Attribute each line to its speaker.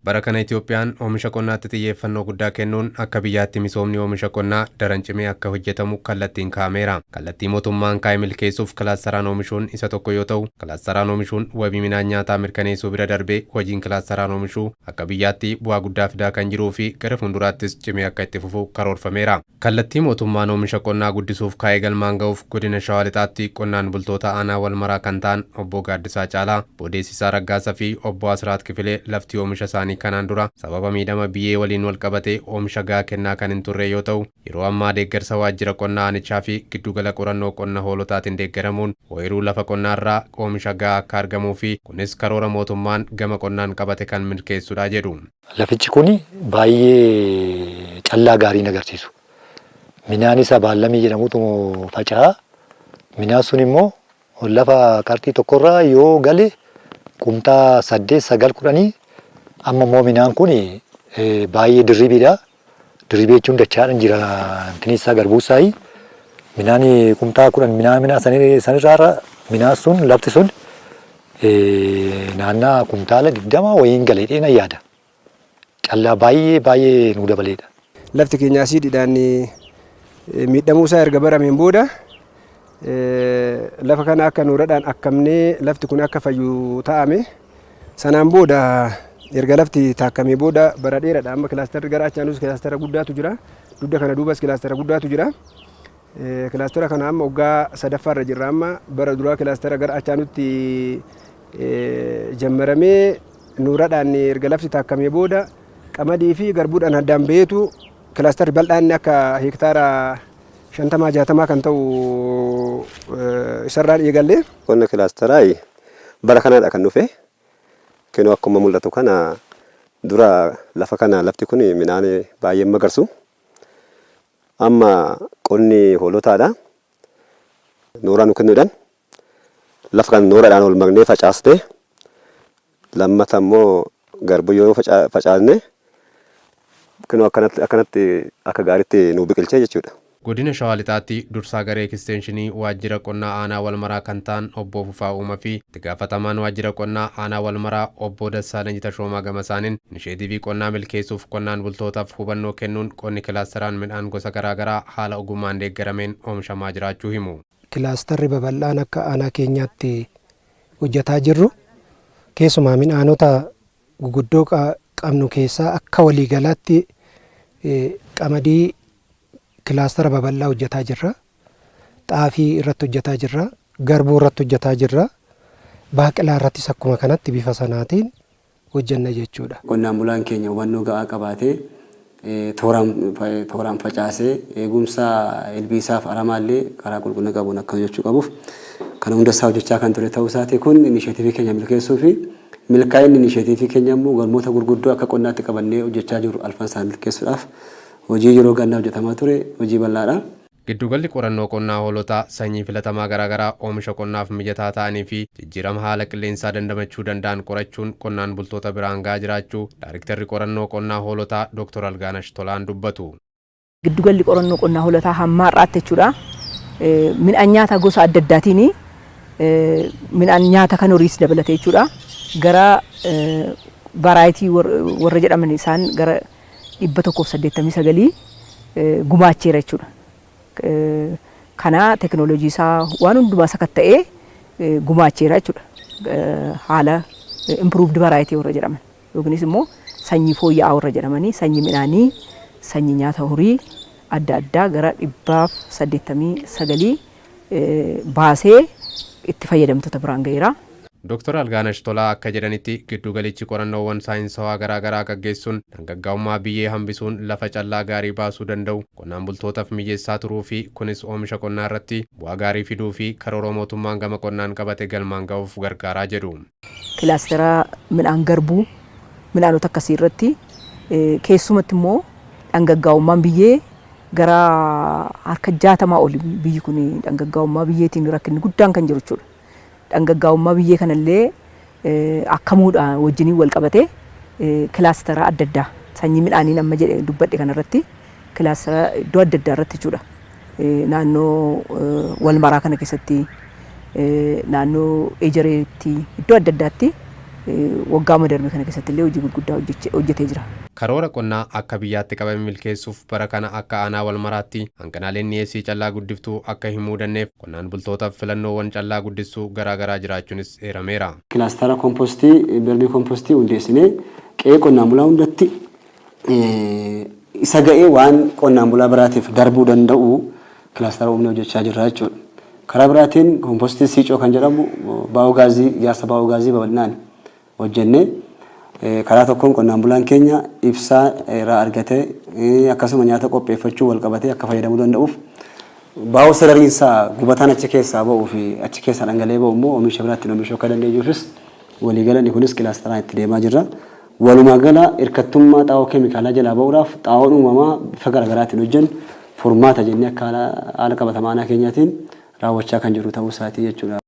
Speaker 1: Bara kana Itiyoophiyaan oomisha qonnaatti xiyyeeffannoo guddaa kennuun akka biyyaatti misoomni oomisha qonnaa daran cimee akka hojjetamu kallattiin kaa'ameera. Kallattii mootummaan kaa'e milkeessuuf kilaastaraan oomishuun isa tokko yoo ta'u, kilaastaraan oomishuun wabii midhaan nyaataa mirkaneessuu bira darbee hojiin kilaastaraan oomishuu akka biyyaatti bu'aa guddaa fidaa kan jiruu fi gara fuulduraattis cimee akka itti fufu karoorfameera. Kallattii mootummaan oomisha qonnaa guddisuuf kaa'e galmaan ga'uuf Godina Shawaa Lixaatti qonnaan bultoota aanaa Walmaraa kan ta'an Obbo Gaaddisaa Caalaa, Obbo Deessisaa Raggaasa fi Obbo Asraat Kifilee lafti oomisha isaanii kanaan dura sababa miidhama biyyee waliin walqabatee oomisha gahaa kennaa kan hin turre yoo ta'u, yeroo ammaa deeggarsa Waajjira Qonnaa Aanichaa fi Giddugala Qorannoo Qonna Hoolotaatiin deeggaramuun ooyiruu lafa qonnaarraa oomisha gahaa akka argamuu fi kunis karoora mootummaan gama qonnaan qabate kan milkeessudha jedhu.
Speaker 2: Lafichi kun baay'ee callaa gaarii hin agarsiisu. Minaan isa baallamii jedhamutu faca'a. Minaan sun immoo lafa qarxii tokkorraa yoo gale kumtaa 8, 9, 10 amma immoo minaan kun baay'ee dirribiidha. Dirribii jechuun dachaadhaan jira intini isaa garbuu isaayi. Minaan kumtaa 10 minaa minaa sanirraa minaan sun lafti sun naannaa kumtaala 20 wayiin gala jedhee nan yaada. Callaa baay'ee baay'ee nuu dabaleedha.
Speaker 3: Lafti keenya asiididhaan miidhamuu isaa erga barameen booda lafa kana akka nooradhaan akkamnee lafti kun akka fayyu ta'ame. Sanaan booda erga lafti taakkamee booda bara dheeraadha amma kilaastarri gara achaanus kilaastara guddaatu jira. Dugda kana duubas kilaastara guddaatu jira. Kilaastara kana amma waggaa sadaffaarra jirra amma bara duraa kilaastara gara achaanutti jammaramee nuuradhaan erga lafti taakkamee booda qamadii fi garbuudhaan addaan baheetu kilaastarri bal'aan akka hektaara 50 60 kan ta'u isarraan eegalle.
Speaker 4: Qonna kilaastaraa bara kanadha kan dhufe. Kinoo akkuma mul'atu kana dura lafa kana lafti kun midhaan baay'ee hin magarsu. Amma qonni hoolotaadha. Nooraa nu kennuudhaan lafa kana nooraadhaan ol maknee facaasne lammata immoo garbuu yoo facaasne kinoo akkanatti akkanatti akka gaariitti nu biqilchee jechuudha.
Speaker 1: Godina Shawaa Lixaatti dursaa garee ekisteenshinii waajjira qonnaa aanaa Walmaraa kan ta'an Obbo Fufaa Uuma fi itti gaafatamaan waajjira qonnaa aanaa Walmaraa Obbo Dassaalany Tashoomaa gamasaaniin inisheetiivii qonnaa milkeessuuf qonnaan bultootaf hubannoo kennuun qonni kilaastaraan midhaan gosa garaagaraa haala ogummaan deeggarameen oomishamaa jiraachuu himu.
Speaker 5: Kilaastarri babal'aan akka aanaa keenyaatti hojjetaa jirru keessumaa midhaanota guguddoo qabnu keessaa akka waliigalaatti qamadii kilaastara babal'aa hojjetaa jirra. Xaafii irratti hojjetaa jirra. Garbuu irratti hojjetaa jirra. Baaqelaa irrattis akkuma kanatti bifa sanaatiin hojjenna jechuudha.
Speaker 6: Qonnaan bulaan keenya hubannoo ga'aa qabaatee tooraan facaasee eegumsa ilbiisaaf aramaallee karaa qulqullina qabuun akka hojjechuu qabuuf kana hunda isaa hojjechaa kan ture ta'uu isaati. Kun inisheetiivii keenya milkeessuu fi milkaa'inni inisheetiivii keenya immoo galmoota gurguddoo akka qonnaatti qabannee hojjechaa jirru alfan isaa milkeessuudhaaf hojii yeroo gannaa hojjetamaa ture hojii bal'aadha.
Speaker 1: Giddugalli Qorannoo Qonnaa Hoolotaa sanyii filatamaa garaagaraa oomisha qonnaaf mijataa ta'anii fi jijjiirama haala qilleensaa dandamachuu danda'an qorachuun qonnaan bultoota biraan ga'aa jiraachuu Daariktarri Qorannoo Qonnaa Hoolotaa Dooktor Algaanash Tolaan dubbatu.
Speaker 7: Giddugalli Qorannoo Qonnaa Hoolotaa hamma har'aatti jechuudha midhaan nyaataa gosa adda addaatiin midhaan nyaata kan horiis dabalatee jechuudha gara varaayitii warra jedhaman isaan gara 189 gumaacheera jechuudha. Kana teknooloojii isaa waan hundumaa sakatta'ee gumaacheera jechuudha. Haala improved variety warra jedhaman yookiinis immoo sanyii fooyya'aa warra jedhamanii sanyii midhaanii, sanyii nyaata horii adda addaa gara 189 baasee itti fayyadamtoota biraan ga'eera.
Speaker 1: Doktar Algaanash Tolaa akka jedhanitti, giddugalichi qorannoowwan saayinsawaa garaagaraa gaggeessuun dhangaggaa'ummaa biyyee hambisuun lafa callaa gaarii baasuu danda'u qonnaan bultootaf mijeessaa turuu fi kunis oomisha qonnaarratti bu'aa gaarii fiduu fi karoora mootummaan gama qonnaan qabate galmaan ga'uuf gargaaraa jedhu.
Speaker 7: Kilaastera midhaan garbuu, midhaanota akkasii irratti keessumatti immoo dhangaggaa'ummaan biyyee gara harka 60 oli biyyi kun dhangaggaa'ummaa biyyeetiin rakkinni guddaan kan jiru jechuudha. Dhangaggaa'ummaa biyyee kanallee akkamuudha wajjiniin wal qabatee kilaastara adda addaa sanyii midhaaniin amma jedhe dubbadhe kanarratti kilaastara iddoo adda addaa irratti jechuudha. Naannoo Walmaraa kana keessatti naannoo Ejereetti iddoo adda addaatti Waggaama darbe kana keessatti illee hojii gurguddaa hojjetee jira.
Speaker 1: Karoora qonnaa akka biyyaatti qabame milkeessuuf bara kana akka aanaa Walmaraatti hanqinaaleen dhiyeessii callaa guddiftuu akka hin mudanneef qonnaan bultootaaf filannoowwan callaa guddisuu garaagaraa jiraachuunis eerameera.
Speaker 6: Kilaastara kompostii, vermicompostii hundeessinee qe'ee qonnaan bulaa hundatti isa ga'ee waan qonnaan bulaa biraatiif darbuu danda'u kilaastara uumnee hojjechaa jirra jechuudha. Karaa biraatiin kompostii siicoo kan jedhamu baayogaazii, ijaarsa baayogaazii babal'inaan hojjennee, karaa tokkoon qonnaan bulaan keenya ibsaa irraa argatee, akkasuma nyaata qopheeffachuu wal qabatee akka fayyadamuu danda'uuf, baayoo slurryiinsaa gubataan achi keessaa ba'uu fi achi keessaa dhangala'ee ba'u immoo oomisha biraatti oomishuu akka dandeenyuufis waliigala kunis kilaastaraan itti deemaa jirra. Walumaa gala hirkattummaa xaa'oo keemikaalaa jalaa ba'uudhaaf xaa'oon uumamaa bifa garaagaraatiin hojjennu furmaata jennee akka haala qabatamaa aanaa keenyaatiin raawwachaa kan jiru ta'uu isaatii jechuudha.